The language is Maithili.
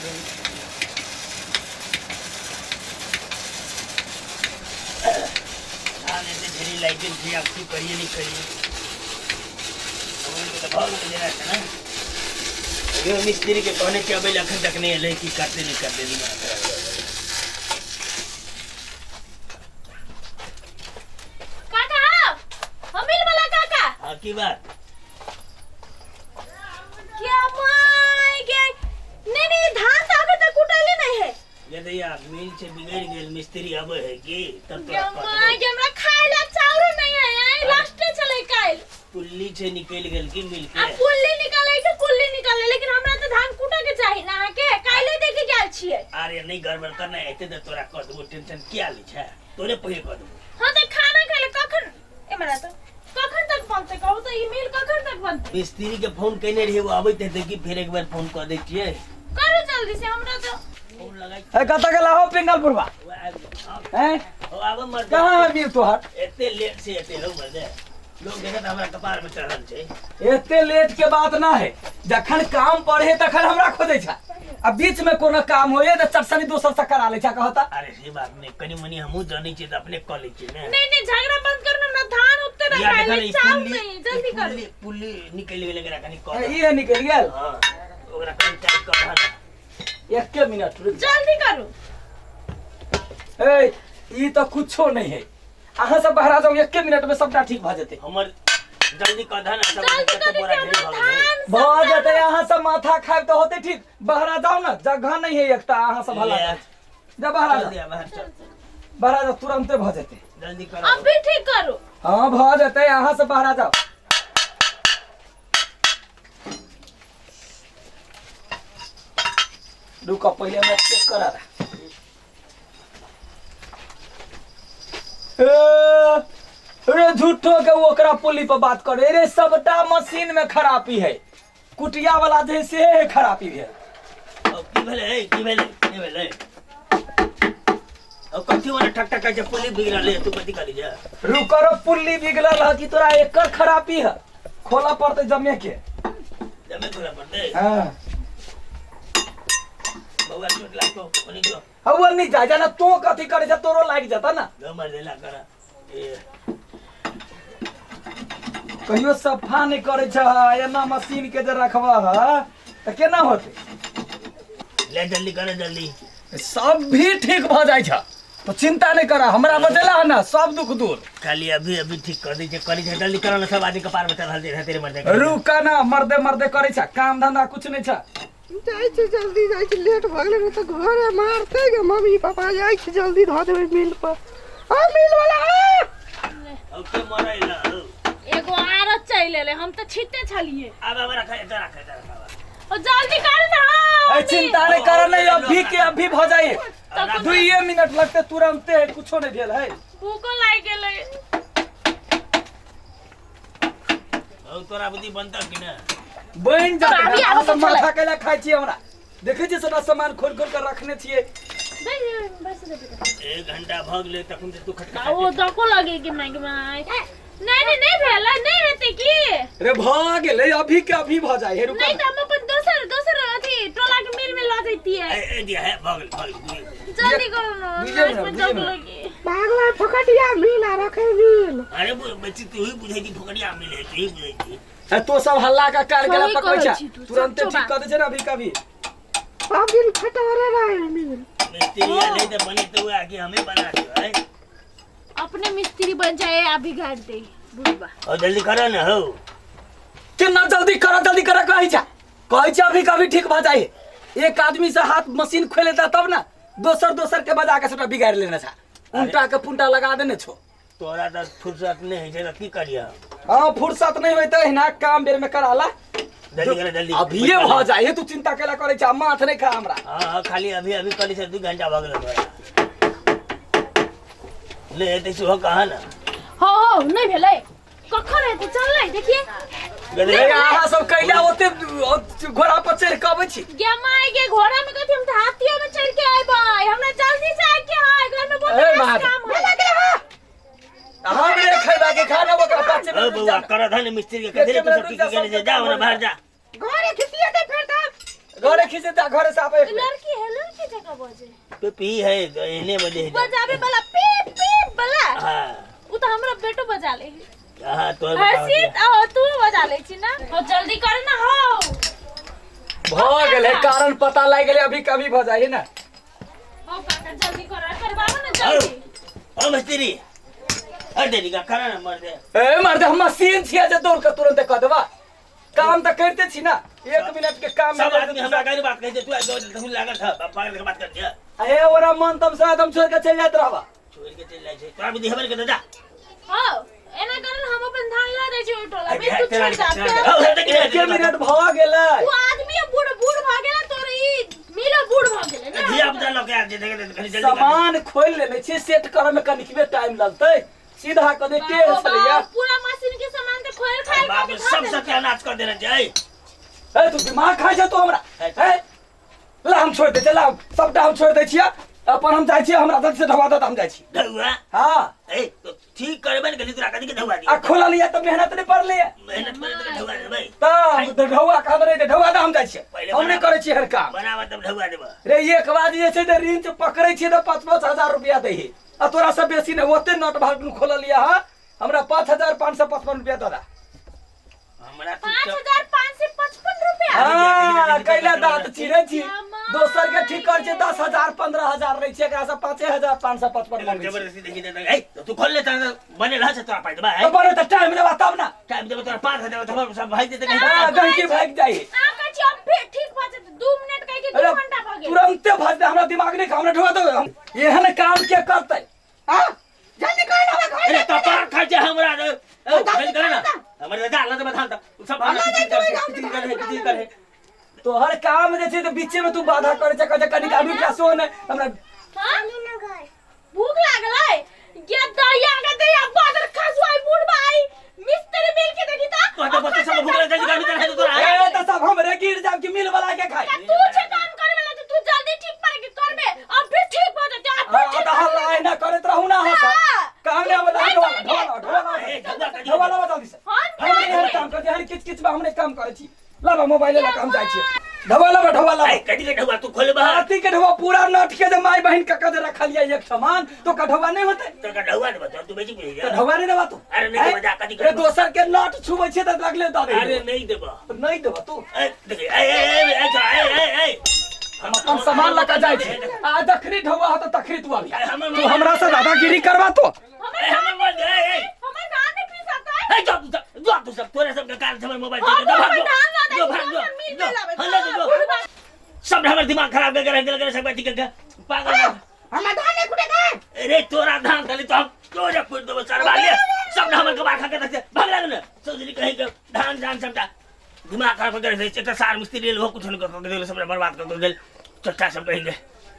गेल। धान एते ढेरी लागि गेल छै, आब की करिए नहि करिए। भगवान के तऽ भऽ गेल जेना छै ने। यो मिस्त्री के कहने छै अबै लए, अखन तक नहि एलै। की करतै नहि करतै, दिमाग खराब भऽ गेलै। काका, हम मिल वाला काका। हाँ, की बात? क्या my गे, नहीं नहीं, धान तो अभी तक कुटले नहीं है। ये दैया मिल से बिगड़ गेल, मिस्त्री आबै है की तब क्या तोरा my गे, हमरा खाए ला चाउर नहीं है, आई लास्टे चले काल। पुल्ली से निकल गेल की मिल आ के? कुल्ली निकाले के कुल्ली निकाले, लेकिन हमरा तो धान कुटे के चाही ना। अहाँ के काल्हे देखे गेल छियै। अरे नहीं, गड़बड़ करना एते तऽ तोरा कह देबो, टेंशन किया लै छै? तोरे पहिले कह देबो। हाँ तऽ खाना खाए ला कखन ए मरा तो कखन तक बनतै कहू तऽ? ई मिल कखन तक बनतै? मिस्त्री के फोन केने रहियै, ओ आबैत हेतै की? फेर एक बेर फोन कऽ दै छियै। करू जल्दी से, हमरा तो फोन लगाइ। ए, कतऽ गेला हो पिंगलपुरवा? ओ आबि गेल। हाँ, हैं? ओ आबऽ मर्द। कहाँ है मिल तोहर? एते लेट से एते हो मर्दे, लोग देखत हमरा कपार में चढ़ल छै। एते लेट के बात ना है, जखन काम पड़े तखन हमरा खोजै छै, आ बीच में कोनो काम होए तऽ चटसनी दोसर से करा लै छै कहता। अरे से बात नहीं, कनी मनी हमहूँ जानै छियै तऽ अपने कऽ लै छियै ने। नहीं नहीं, झगड़ा बंद करू ना, हमरा धान उगते या रखा देखा है ने, ई चाउर पुल्ली नहीं, जल्दी ई करू। पुल्ली पुल्ली निकलि गेलै, एकरा कनी कऽ दे। ई निकलि गेल? हाँ, ओकरा कनी टाइट कऽ दे। एके मिनट रुक जा। जल्दी करू। ए, ई तऽ कुछो नहीं है, अहाँ सब बहरा जाओ, एके मिनट में सबटा ठीक भऽ जेतै। हमर जल्दी कऽ दे ने सब। जल्दी कते करू। बोरा हमरा ढेरी भऽ गेलै। धान भऽ जेतै, अहाँ सब माथा खायब तऽ होतै ठीक। बहरा जाओ ना, जगह नहीं है एकटा, अहाँ सब हल्ला ले। करै छी। जा बहरा चल जाओ। दिया बाहर चल। बहरा जाओ, तुरंते भऽ जेतै। जल्दी करो। अब भी ठीक करू। हाँ, भऽ जेतै, अहाँ सब बहरा जाओ। रुको, पहिले हमरा चेक करा दे। ए, रे झूठो के ओकरा पुली पर बात करे रे, सबटा मशीन में खराबी है, कुटिया वाला जे से है खराबी भेल। अब की भेलै? की भेलै? की भेलै? अब कथी वाला ठक ठक छै? पुली बिगड़ल है, तू कथी कहली जा? रुको रो, पुल्ली बिगड़ल है कि तोरा एकर खराबी है, खोला पड़ते जमे के। जमे खोला पड़तै? हाँ। बउआ, चोट लागतो, ओनी जो। हवा नहीं जाए जाना, तू कथी करे छै, तोरो लागि जाता ना। गो मर देला कर ए। कहियो सफा नहीं करे छै, एना मशीन के जे रखबा है तऽ केना होतै? ले जल्दी कर जल्दी। सब भी ठीक भऽ जाइ छै, तो चिंता नहीं कर, हमरा बजेला है ना, सब दुख दूर। खाली अभी अभी ठीक कर दै छै, करी छै, जल्दी कर ना, सब आदमी कपार में चढ़ल छै तेरे मर्दे के। रुका ना, मर्दे मर्दे करे छै, काम धंधा कुछ नहीं छै। जाइ छी, जल्दी जाइ छी, लेट भऽ गेलै, नहि तऽ घरे मारतै गे मम्मी पापा। जाइ छी, जल्दी धऽ देबै मिल पर। आ मिल वाला आ! अब के मरै ला हौ? एगो आरत चलि एलै, हम तऽ छिटे छलियै। आब आब रख, एतऽ रख, एतऽ रख आब। ओ जल्दी कर ना। ए, चिंता नहीं कर, नहीं अभी के अभी भऽ जाए, 2 मिनट लगते, तुरंते, कुछो नहीं भेल है। भूखो लागि गेलै। हौ, तोरा बुद्धि बनतौ कि ना? बनि तोरा जाते। अभी अहाँ आबऽ सब छलै। माथा कैला खाइ छियै? हमरा देखै छियै, सबटा सामान खोलि खोलि कऽ रखने छियै। बस बस। 1 घंटा भऽ गेलै तखन से तू खटखटा। ओ दको लगे कि माय के माय, नहीं नहीं, नहीं भेलै, नहीं हेतै की? रे, भऽ गेलै, अभी के अभी भऽ जाइ हे, रुक। नहीं तऽ हम अपन दोसर दोसर अथी टोला के मिल में लऽ जैतियै। ए ए दिया है, भऽ गेल, भऽ गेल। जल्दी करू ना। दुइये नाक मिनट, में दुइये दक मिनट। लगे। भागलै फकटिया मिल आ रखै मिल। अरे बच्ची, तू ही बुझै छी, फुकड़िया मिल है, तू ही बुझै छी। ए, तो सब हल्ला का कार गेला सही पकड़ै कहै छै। छी तू, तुरंते सच्चो ठीक बात। कऽ दै छै ने अभी कभी। सब दिन खटोरे रहे मिल। मिस्त्री आले तऽ बने तो आके हमें बना दियो है। अपने मिस्त्री बन जाए आ बिगाड़ दे बुढ़बा। और जल्दी करो ना हो। केना जल्दी कर जल्दी कर कहै छै? कहै छै अभी कभी ठीक भऽ जाइ। एक आदमी से हाथ मशीन खोले ता तब ना, दोसर दोसर के बजा के सबटा बिगाड़ लेने छै, उल्टा के पुंटा लगा देने छो। तोरा तऽ फुर्सत नहि होइ छै तऽ की करियह? हाँ, फुर्सत नहीं होय तऽ एहिना काम बेर में कराला। जल्दी करो जल्दी। अभिये भऽ जाइ, तू चिंता केला करै छै? माथ नहीं खा हमरा। हाँ हाँ, खाली अभी अभी करी से 2 घंटा भऽ गेल तोरा। ले एते सुबह कहाँ ना। हो हो, नहीं भेलै, कखन हेतै? चललै, देखिए। गेलै। ए, अहाँ सब कैला ओते घोड़ा पर चढ़ि कऽ अबै छी? गे माय गे, घोड़ा में कथी, हम तऽ हाथियो में चढ़ के अयबै। हमरा जल्दी से आके है, घर में बहुत ए, रास महादेव। काम है। हमरे खैबा के खाना ओकरा 5 ओ मिनट बौआ, कर धन मिस्त्री के कथी एक तू सब मिनट की रुक जा, की गेले सब जा ना बाहर जा। घरे खिसिएतै फेर तऽ। घरे खींचे ता घरे से आबे। लड़की है, लड़की जगह बजे। पी है एने बजे है। बजाबे वाला पीप पीप वाला। हाँ। उ त हमरा बेटो बजा ले। हाँ तो हर्षित आओ तू बजा ले छी ना। हो जल्दी कर ना हो। भ गेलै, कारण पता लागि गेलै, अभी कभी भ जाइ ना। हो काका जल्दी कर, करवाओ ना जल्दी। ओ मिस्त्री अरे देरी का करा ना मर दे। ए मर्द, हम मशीन छियै जे दौड़ के तुरंत कऽ देबा। काम तऽ करिते छी ना, 1 मिनट के काम। सब आदमी हमरा गाड़ी बात कहै छै, तू आइ दौड़ लागल था पागल के बात कर दिया। ए ओरा मन तम से एकदम छोड़ के चलि जाइत रहबा। छोड़ के चलि जाइ छै तोरा बुद्धि हमर के दादा। हो एना करन हम अपन धान ला दै छी ओइ टोला में, तू छोड़ जा। 1 मिनट भ गेलै। तू आदमी बूढ़ बूढ़ भ गेला, तोर ई मिलो बूढ़ भ गेलै ना। धिया पुता लऽ के आयल छै, देख देख कनी जल्दी। सामान खोलि लेने छी, सेट करऽ में कनिकबे टाइम लगतै। सीधा कऽ दे, टेढ़ छलैया पूरा मशीन के सामान त खोल खाल बाप रे, सब सत्यानाश कर देने छै। ए तू दिमाग खाइ छै तू हमरा। ए ला हम छोड़ि दै छियै, ला सबटा हम छोड़ि दै छियै, अपन हम जाइ छियै, हमरा जल्दी से ढवा दऽ, हम जाइ छी। ढौआ? हाँ। ए तो ठीक करबे ने गेली तोरा कथी के ढौआ दी? आ खोललियै तऽ मेहनत नहि पड़लै। मेहनत पड़लै तऽ ढौआ देबै। तऽ ढौआ कहाँ रहै? ढौआ दऽ, हम जाइ छियै, हम नहि करै छियै हर काम। बनाबऽ तब ढौआ देबऽ। रे एक बार जे छै तऽ रिंच पकड़ै छियै तऽ 5-5 हजार रुपया दै है, आ तोरा से बेसी नहि। ओते नट भाल्ट खोललियै हँ, हमरा 5555 रुपया दऽ दा। हमरा 5555 रुपया? हाँ, कैला दाँत चिरै छी? दोसर के ठीक कर छै 10,000 15,000 लै छै, एकरा से 5555 मंगै छै। जबरदस्ती देखी दे। ए तू खोल ले त बने रह छै तोरा पाइ देबा। तऽ बने तऽ टाइम देबा तब ना। टाइम देबो तोरा 5000 तऽ हमर सब भागि जेतै। हाँ, गहिकी भागि जाइ। आ कहै छी अब फेर ठीक भऽ जेतै, 2 मिनट कहि के 2 घंटा भऽ गेल। तुरंते भऽ जेतै, हमरा दिमाग नहि खा, हमरा ढोआ दो। एहन काम के करतै? आ जल्दी कर ना घर। अरे कपार खा छै हमरा। ए जल्दी कर ना, हमर दादा अल्लाह दे बधान त सब हमरा किछु कर किछु कर किछु कर। तोहर काम जे छै तऽ बीचे में तू बाधा करै छै, कहै छै कनिक आलू प्याज सेहो नहि हमरा। हाँ? भूख लागलै गे दहिया के दहिया बादर खसुआई बूढ़ भाई मिस्त्री मिल के देखी ता। तो तो बच्चा सब भूख लागल, जल्दी कर भीतर है तोरा। ए तऽ सब हमरे गिर जाब कि मिल वाला के खाइ? तू छे काम करे वाला, तो तू जल्दी ठीक पर के करबे, अब फिर ठीक भ जेतै, अब फिर ठीक। तऽ हल्ला एना करैत रहू ना अहाँ सब। काम नहि आबै। ढोआ ढोआ ढोआ ढोआ लाबा जल्दी से। हम हम एहन काम करै छी, एहन किच किच में हम नहि काम करै छी। लाबा मोबाइल लऽ कऽ हम जाइ छी। ढोआ लाबा, ढोआ लाबा। ए कथी के ढौआ तू खोलबा? अथी के ढोआ, पूरा नट के जे माय बहिन कका जे रखलियै एक समान, तो कढौआ नहि होतै? तो ढौआ देबा तोरा, तू बेसी बुझै तऽ ढौआ नहि देबा तू? अरे नहि देबा, जा कथी अरे करबा? दोसर के नट छुबै छियै तऽ लगले दऽ दे। अरे नहीं देबा। नहि देबा तू? ए देख, ए ए ए ए ए ए ए हम अपन सामान लऽ कऽ जाइ छी, आ जखनी ढौआ होतै तखनी तू अभी। हमर तू हमरा से दादागिरी करबा तो। ए हमर मोबाइल दे। ए ए हमर धान नहीं पीसता। ए जा तू सब, जा तू सब, तोरे सब के कारण से हमर मोबाइल हाँ, दे दे। भाग हमर धान ला जो, दे, भाग जो, दोसर मिल जो, में लाबै, हाँ, ले जो। बूढ़ भाई। सब हमर दिमाग खराब कर के रख देलक सब ठीक के पागल। हमरा धान नहीं कुटे का। अरे तोरा धान खाली तो हम तोरे फूट देबो सरवा ले। सब हमर कबार खा के रख दे, भाग लागल ने सोचली कहीं के धान धान सबटा दिमाग खराब कर दे। एकटा सार मिस्त्री लेल हो कुछ नहीं कर देल, सब बर्बाद कर देल चट्टा सब कहीं के।